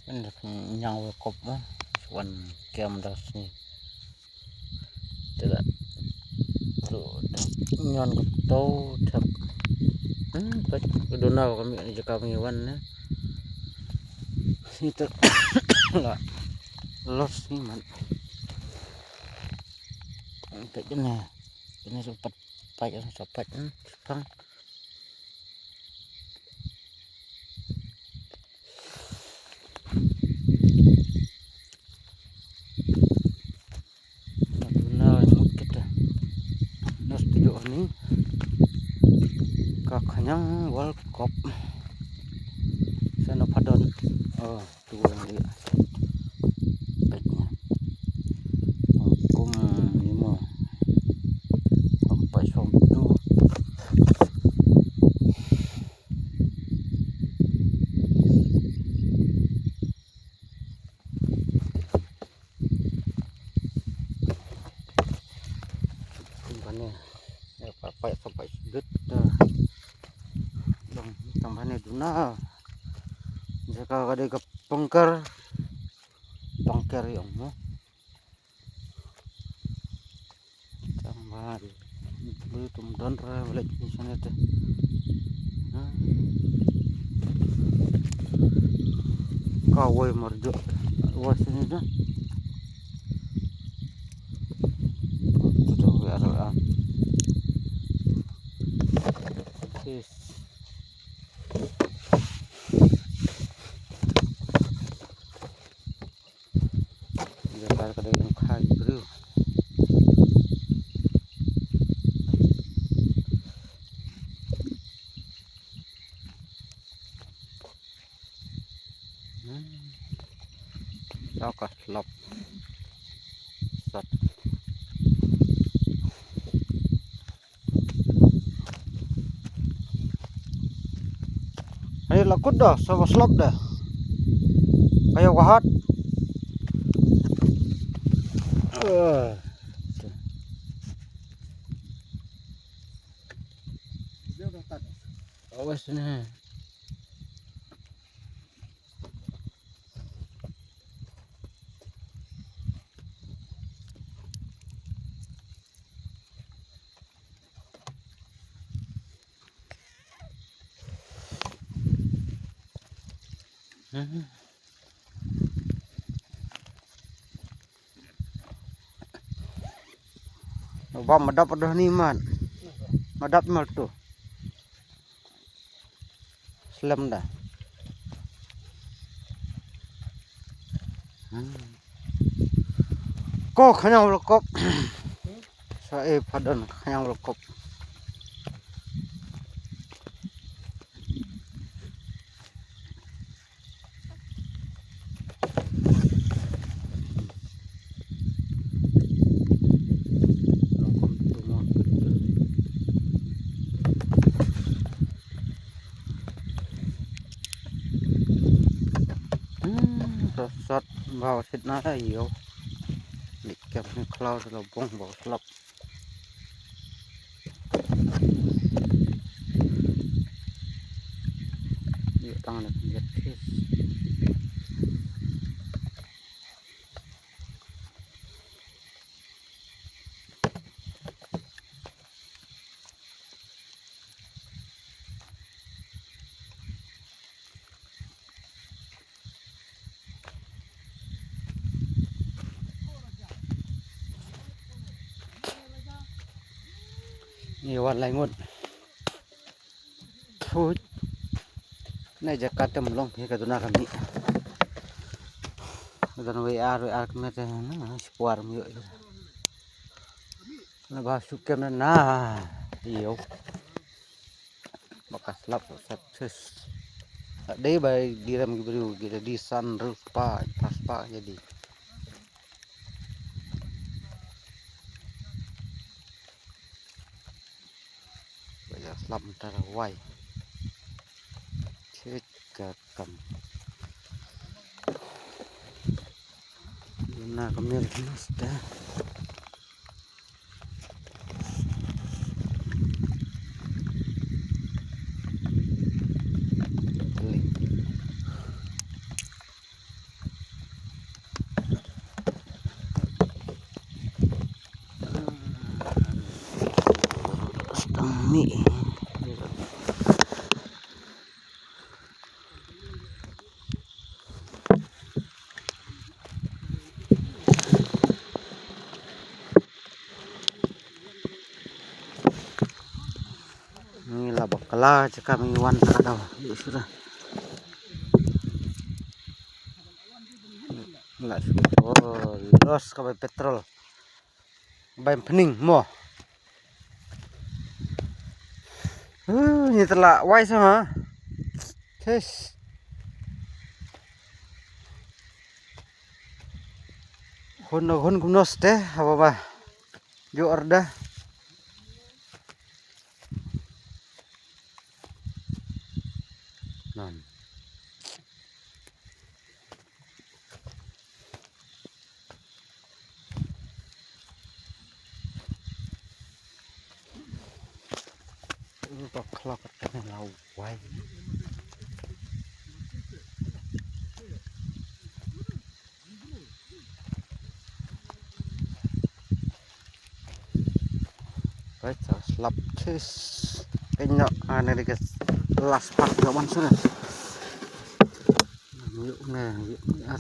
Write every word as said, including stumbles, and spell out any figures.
Ngan nyang wa kop mo. Wan kem da sini. Te da. Tu, nyan ka to thep. Hmm, peit ka duna ka mi ni jaka ngi wan ne. Sini te. La. Los ni man. Peit ne. Ini sopat, peit, sopat, hmm, sepang. Duna mut kita. Nos tujuh ni. Ka khñiang wal kop. Sana padon. Oh. Tu yang dia. Peit ne. Kum lima. Sampai sawm tu. Kum bane. Ya, papai sampai sudut dah. Dong, tambah ni duna. Jaka ka dei ka pengker. Pengker yang mo. Tang ba bru tum don ra balik ni sana te. Hmm. Ka wai marjo. Wai sini dah. Tu dah wai ada, ah. Sis. Jaka ka dei long khai bru. Hmm. Ka slap. Sat. Ayo lakut dah, sa ba slap dah. Ayo wahat. Eh. Awas ni. Ba madap dah ni man. Madap mal tu. Slem da. Hmm. Ko khñiang wal kop. Sa e padon khñiang wal kop. Hmm, sat bau sit na ïa. Lik kam ni khlaw sa la bong bau slap. Ïa tang na pynjat khis. Ni wan lai ngut. Thut. Na jaka tem long phi ka duna kami. Ka duna wei ar, wei ar kami te na, na, spuar mi yo. Na ba su kem na, na. Iyo. Ba ka slap sat sis. Dei ba di ram ki briew ki da di san ru spa, pas spa jadi. Ba ïa slap mynta ra wai. Chit ka kam. Na ka mir na sta. Ah, jaka mynta wan ka daw. Ïa shuh da. La shu, oh, los ka bai petrol. Bai pning mo. Huh, ni tela wai sama. Tes. Hun hun kumno ste haba ba. Jo arda. Nan. Ito klok ka ne lawai. Right, sa slap tis. Kanya ane dikit last part ka man sana. Yuk ne, yuk ne.